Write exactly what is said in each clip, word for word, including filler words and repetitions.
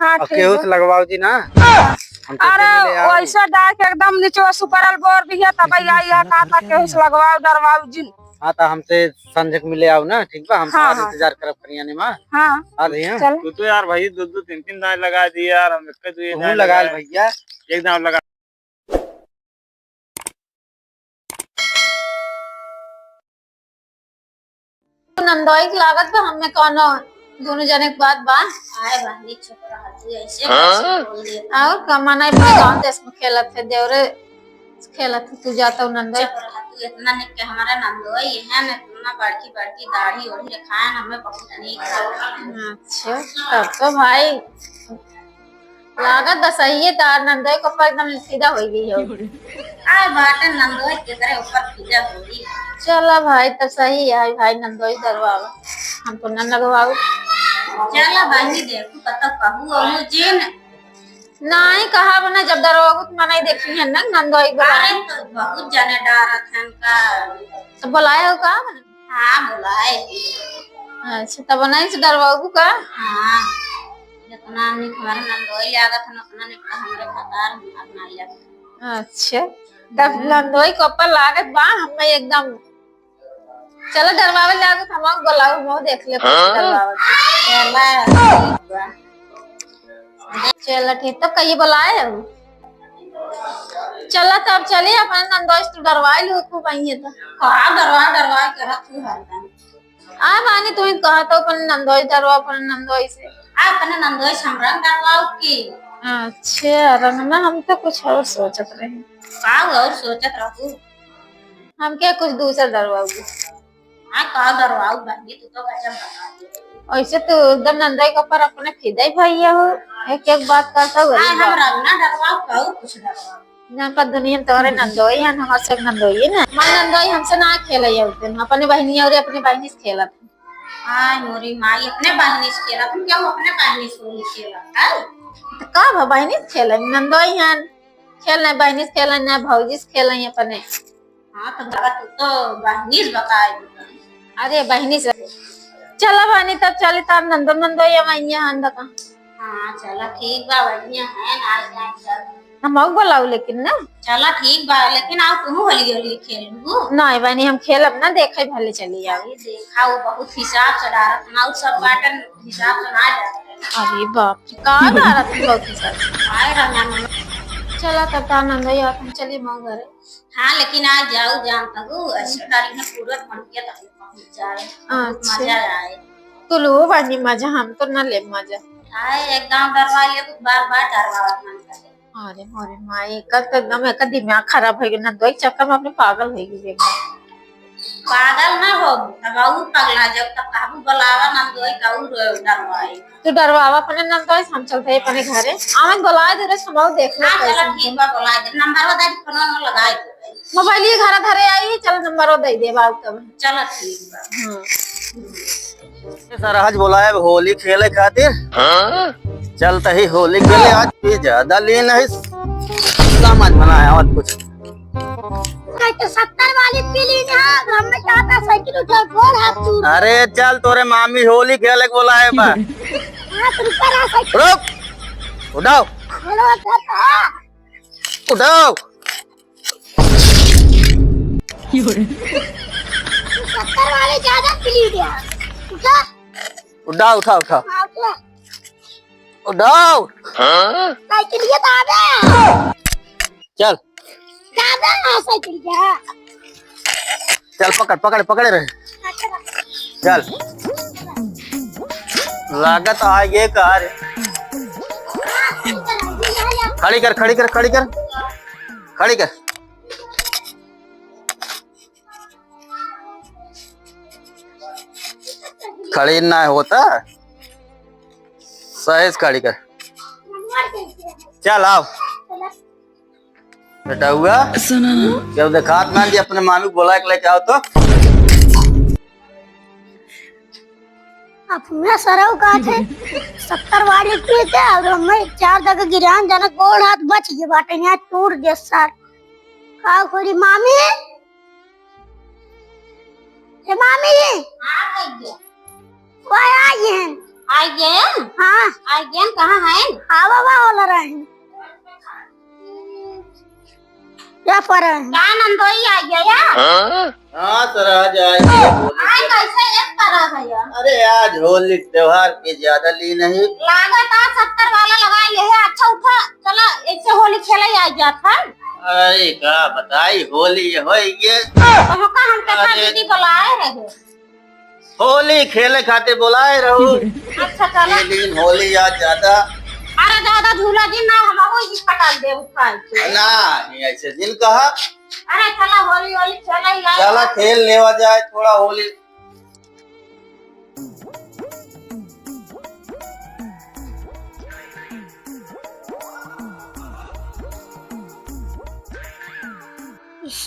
हाँ, और ठीक केहू बा। से लगवाओ जी ना। हाँ। हम तो अरे, मिले आओ। वैसे डाल के एकदम निचवा सुपरल बोर भी है, तब आई है, कहा था केहू से लगवाओ, डरवाओ जिन। हाँ, तो हमसे संझक मिले आओ ना, ठीक बा? हम हाँ, तोहार हाँ। इंतजार करब करियाने मा। हाँ। आ रही हैं। चल। तू तो यार भाई दो दो तीन तीन दाई लगा दिए यार, हम एक दुए तू दाई लगा ले लगाए। भैया। एक दाई लगा। नंदोई के लागत बा, हमें कौनो दोनों जने के बात बा। आए बहनी, चुप रहा तू, ऐसे हाँ? कैसे बोल देता? और का माना अपने गाँव देश में खेलत है, देवरे खेलत है, तू जाता हूँ नंदोई। चुप रहा तू, इतना निक के हमारा नंदोई है ना, इतना बड़की बड़की दाढ़ी ओढ़ी रखा है ना, हमें बहुत नीक लगा। अच्छा, तब तो भाई लागत बा सही है, तार नंदोई के ऊपर एकदम फिदा हो गई हो। आए बाटे नंदोई केकरे ऊपर फिदा होई। चला भाई, तब सही है भाई, नंदोई डरवावा, हम तो न लगवाऊ। चला बहनी, देखू कतौ कहू अहू जिन। नाई कहा बना, जब डरवाऊ तो मनाई देखी है ना नंदोई के अरे बारे। तो बहुत जने डरत हैं का। तो बुलाए हो का? हाँ, बुलाए। अच्छा, तब नहीं से डरवाबू का? हाँ, जितना निक हमारे नंदोई लागत हन, उतना निक तो हमरे भतार हमार ना लागत। अच्छा, तब हम्म। नंदोई के ऊपर लागत बा, हमें एकदम। चलो, डरवावे लागत, हम बुलाओ, हम देख ले, हाँ? डरवावे। चला, ठीक बा। चला ठीक, तब कहिए बुलाए हो? चला तब चली, अपन नंदोई से तू डरवाई लू, खूब आई है तो। का डरवा, डरवा करत तू हरदम? आ बानी, तू ही कहा तो अपन नंदोई डरवा, अपन नंदोई से। आ, अपने नंदोई से हम रंग डरवाऊ की? अच्छा, रंग ना, हम तो कुछ और सोचत रहे। का और सोचत रहू? हमके कुछ दूसर डरवाऊ। हाँ, का डरवाऊ बहनी, तू तो गजब बता दे। ऐसे तो एकदम नंदोई के ऊपर अपने फिदा ही भैया हो, एक एक बात करता हो, हाँ, गरीब हम बाप। रंग ना डरवाऊ, कहू कुछ डरवाऊ। जहाँ पर दुनिया में तोहरे नंदोई हैं, हमार सब नंदोई है ना। हमार नंदोई हमसे ना खेले उस दिन, अपने बहनी और अपने बहनी से खेलत है। आय मोरी माई, अपने बहनी से खेलत, हम क्या अपने बहनी से होली खेलत है? तो का भा बहनी से खेले, नंदोई हैं, खेल नहीं बहनी से खेले, ना भौजी से खेले अपने। हाँ, तो बाबा, तू तो बहिनी से बताए दे। अरे, बहिनी से। चला बहिनी, तब चली, तार नंदो नंदो ये मैया हन दका। हाँ, चला, ठीक बा, बढ़िया है, नाच गान सब। हम आऊ बुलाऊ लेकिन ना। चला, ठीक बा, लेकिन आओ, तू होली होली खेलबू? नहीं बहिनी, हम खेलब ना, देखे भले चली आओ। अरे, देखा, वो बहुत हिसाब से डारत ना, वो सब बाटन हिसाब से ना डारत। अरे बाप रे, का डारत बहुत हिसाब से? आए रहना ना। चला, तब तार नंदो यार, हम चली माँ घरे। हाँ, लेकिन आ जाऊ, जानत हूँ, अस्सी तारीख में पूरा ठंडिया तक पहुँच जाए। बहुत अच्छा। मजा आए। तू लो बानी मजा, हम तो ना ले मजा। आए, एक दाँव डरवा ले, तो बार-बार डरवावत मन करे। अरे मोरे माई, कल तो एकदम एक दिमाग खराब हो गया, नंदोई के चक्कर में अपने पागल हो गई एकदम। पागल ना हो, तब और पगला जब तक काबू बुलावा नंदोई का और डरवाई। तू डरवावा अपने नंदोई से, हम चलते हैं अपने घरे। आवन बुलाए दे रे, हम देख ले हाँ, कैसे चलो ठीक बा, बुलाए दे। नंबर बता दे, फोन में लगाए दे। मोबाइल ये घर धरे आई, चल नंबर दे दे बाबू तब। चलो ठीक बा। हाँ। सरहज बुलाए होली खेले खातिर। हाँ? चलते ही होली खेले, आज भी ज्यादा लीन है। समझ में ना आया और कुछ। कहे तो सत्तर वाली पी ली ना, हम में टाटा साइकिल उठा, गोड़ हाथ टूट। अरे चल, तोरे मामी होली खेले के बोला है बा। हाँ, तो रुका रहा साइकिल। रुक, उठाओ। हेलो, उठा तो। उठाओ। सत्तर वाली ज्यादा पी ली है। उठा। उठाओ, उठाओ, उठाओ। हाँ, उठा। उठाओ। साइकिल ये दादा। चल। दादा, हाँ, साइकिल क्या? चल, पकड़, पकड़, पकड़ रे। चल। लागत आ ये कार। खड़ी कर, खड़ी कर, खड़ी कर। खड़ी कर। खड़ी ना होता, सही से खड़ी कर। चल आओ। बेटा हुआ? सुनो ना। जब देखात ना जी, अपने मामी को बुला के लेके आओ तो। अपना सरऊ का थे, सत्तर वाली पी के और हमें चार जगह गिरान जाना, गोड़ हाथ बच गए बाटे, यहाँ टूट गया सर। का करी मामी? ए मामी, हाँ भैया। वो आई हैं। आ गए? हाँ। आ गए, कहाँ हैं? हाँ बाबा, ओला रहे हैं। या पर है? का नंदोई आ गया या? हाँ? हाँ सर, आज आए हैं, होली आए के कैसे एक तरह है या? अरे आज होली त्योहार के ज्यादा ली नहीं। लागत आज सत्तर वाला लगा ले है। अच्छा उठा, चला एक से होली खेले आ गया था। अरे का बताई, होली ये होई ये। तो का हम कथा अरे। दीदी बुलाए रहे। होली खेले खातिर बोलाए रहू। अच्छा, चला। ये दिन होली याद जाता। अरे दादा, झूला जी ना, हम वो ही पटाल दे उठा के। ना, नहीं ऐसे दिन कहा। अरे चला, होली, होली खेला ही आए। चला, खेल लेवा जाए थोड़ा होली।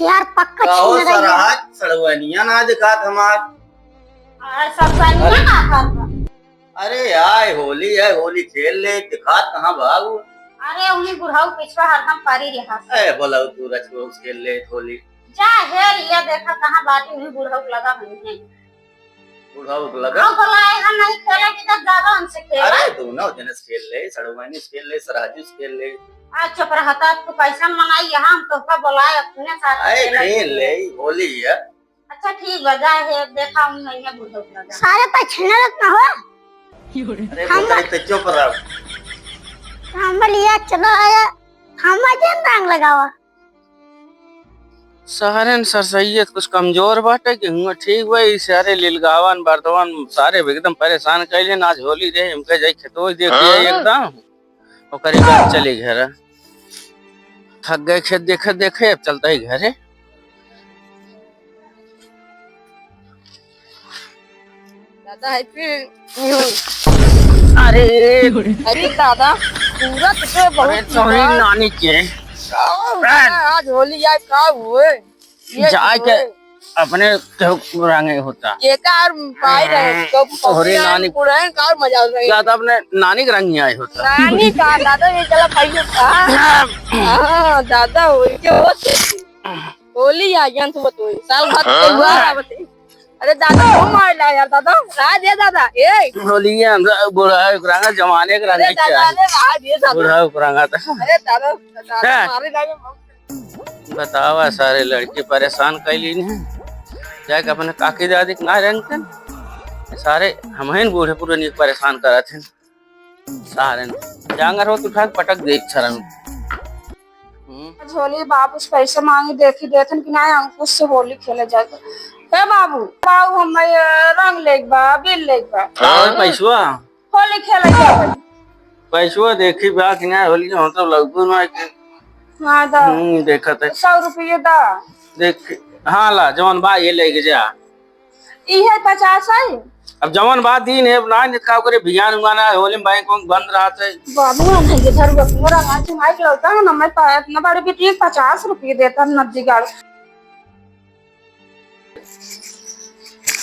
यार, पक्का कहो छीन रही है। सरहद, सड़वनिया ना दिखात हमार। आ, सब बनिया ना करता। अरे आय होली है, होली खेल ले, दिखात कहाँ भागू? अरे उन्हीं बुढ़ऊ पिछवा हरदम परी रहा। ए, बोला तू रच रोज खेल ले होली। जा हेर, ये देखा कहाँ बाटी, उन्हीं बुढ़ऊ लगा हुई है। बुढ़ऊ लगा? हाँ, बोला है, हम नहीं खेले कि जब ज्यादा हमसे खेला। अरे दोनों जने से खेल ले, सड़वानी से खेल ले, सराजू से खेल ले। आ चुप रहता, तू कैसन मनाई यहाँ, हम तोहका बोलाए अपने साथ अरे खेले खेल के। ले, होली है। अच्छा ठीक बा, जा हे, देखा हूँ, नहीं है बुढ़ऊ लगा। सारे पछिना रखना हो। अरे हम बोतल पे चुप रहो। हम बोलिए चलो आया, हम अजन रंग लगावा। सारे न सरसैयत कुछ कमजोर बाटे, गेहुआ ठीक बा, ई सारे लिलगावन, बर्दवन, सारे एकदम परेशान कैले न। आज होली रहे, हमके जाई खेतों देखिए हाँ? एकदम। ओकरे बाद चली घरे। थक गए खेत देखे देखे, अब चलता ही घरे। दादा है फिर। अरे। अरे दादा, पूरा तो बहुत अरे sorry बुरा। नानी के। का हुआ? आज होली आए, का हुए? ये जाए के हुए। अपने केहू रंगे होता। ये का और पाई रहे, हम्म, तो तोहरे पकड़े नानी बुढ़ाए का और मजा आ रही। या तो अपने नानी के रंग ही आए होता। नानी का दादा, ये चला खाइए। हाँ, हाँ, दादा, वही के होते। होली आ गया तो बतोई, साल भर त्योहार आवत है। अरे दादा, तू मार ला यार दादा, राज है दादा, ए। होली है, हम बुढ़ा रंगा जमाने के अरे रंगे दादा, क्या है? अरे राज है दादा। बुढ़ा रंगा था। अरे दादा, दादा, हाँ। मारे लागे। बतावा, सारे लड़की परेशान कैली ने। जाके अपने काकी दादी के ना रंगतन। सारे हमहिन बूढ़े पुरानी परेशान करत हैं। सारे जांगर हो तो उठा के पटक दे एक छरन। हम्म। झोली बाबू से पैसे मांगी, देखी देथन कि ना अंकुश से होली खेले जाए। हे बाबू, बाबू हम रंग लेके बा, बिल लेके बा। और पैसवा? होली खेले जाबे। पैसवा देखी बा कि ना होली, हम तो लगबो ना के। हाँ, दा। हम्म, देखत है। सौ रुपये दा। देख, हाँ ला, जवन बा ये लेके जा। इहे पचास है। अब जवन बा दिन है, ना नित का करे, बिहान हुआ ना, होली में बैंक वैंक बंद रहत है। बाबू, हम है इधर बस मोरा ना चुनाई के लौटा है ना, मैं पा-, इतना बड़े बेटी पचास रुपये देता नदी गाड़।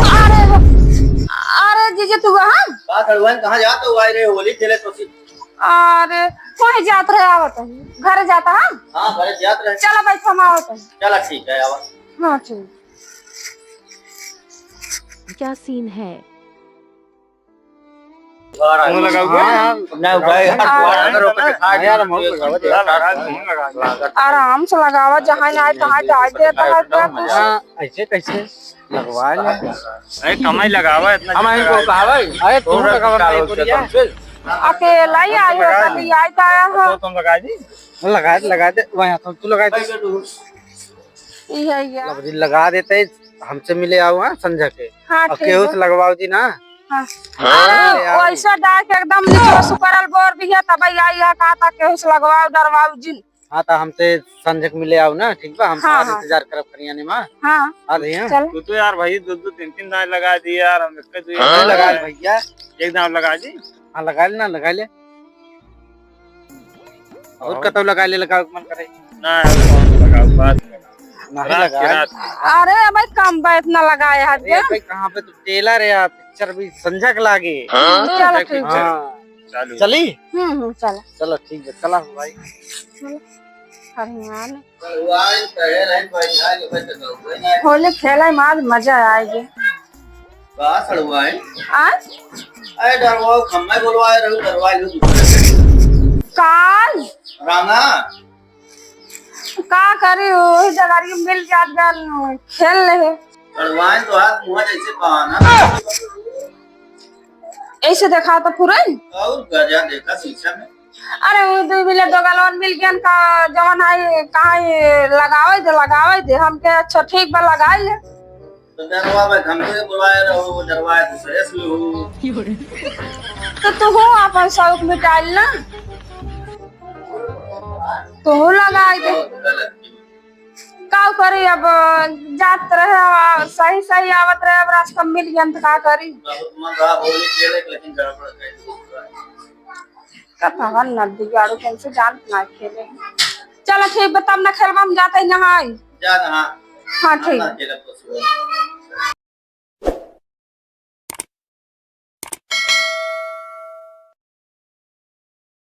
अरे, अरे जीजा, तू कहाँ? का खड़ुआइन, कहाँ जात हो? आए रे, होली खेले तो सी। अरे, कहीं जात रहे, आवत है। घर जाता है? हाँ, घर जात रहे। चला बैठ, हम आवत है। चला, ठीक है, आवा। हाँ, ठीक। क्या सीन है? मुंह लगाओ। हाँ, हाँ। ना, भाई, हाँ, हाँ, अगर ओकर हाँ, यार, मुंह लगाओ, यार। आराम से लगावा, जहाँ ना आए, तहाँ जाए दे, तहाँ जाए, तू। हाँ, ऐसे कैसे? लगवा ले। अरे, कमाई लगावा, इतना हम इनको लगावा। कहावे? अरे, तू थोड़ा लगावा, निकालो, नहीं, बोलिया। चल, चल। अकेला ही आई हो, लगावा। कभी आई तो आया हो। तो तुम लगा दी। लगा दे, लगा दे, वहाँ तो तू लगा दे। इहे, इहे। लबरी लगा देते, हमसे मिले आओ, हाँ, संझा के। हाँ, और ठीक केहू है। से लगवाओ जी ना। हाँ। हाँ। अरे, वैसे डाल के एकदम नीचे सुपरल बोर भी है, तब आई है, कहा था केहू से लगवाओ, डरवाओ जिन। हाँ, तो हमसे संझा के मिले आओ ना, ठीक बा? हम हाँ, तुम्हारा हाँ। इंतजार करब करियानी माँ। हाँ। आ रही हैं। चल। तू तो यार भाई दो दो तीन तीन दाएं लगा दिए यार, हम एक दो हाँ। लगा दे भैया। एक दाएं लगा दी। हाँ, लगा ले ना, लगा ले। और और? कतौ लगा ले, लगावे के मन करे। ना, यार, कौन लगाओ, बाद में लगाओ। नहीं रात लगा। के रात। अरे, अब भाई, कम बा, इतना लगाए हाथ अरे, के। भाई, कहाँ पे तू टेलर है यार, पिक्चर भी संझा के लागे। हाँ? चलो, ठीक है। हाँ। चालू। चली? हम्म, हम्म, चलो। चलो, ठीक है, चला भाई। चलो। हरियाणा। होली खेले में आज मजा आएगी। का सड़ुआइन? आ? अरे डरवाओ, खम्मा बोलवाए रहू, डरवाए लो दूसरे से। काल? राना? का करी, वही जगह मिल जात गन, खेल ले। सड़ुआइन तो हाथ मुँह जैसे बहाना। ऐसे देखा तो पुरन? और गजा देखा शीशा में। अरे, वो दो मिले दो गलवन मिल गयन का, जवन है, कहाँ ये लगावे दे, लगावे दे। हमके, "अच्छा, ठीक बा, लगाई ले।" तो डरवा भाई, हमके बुलाए रहो, वो डरवा है, दूसरे से हो। तो तू हो अपन शौक मिटाइल ना, तू लगाई दे। बहुत गलत। का करी अब, जात रहे, आ, सही सही आवत रहे, अब रास्ता मिल गयन तो का करी? बहुत मन रहा होली खेले, लेकिन गड़बड़ कर दी। कतवन नदी गाड़ू कैसे जानत ना खेले। चलो ठीक बा, तब ना खेलबा, हम जाते ही नहाई। जा नहा। हाँ, हम ठीक। ना खेलब, बस।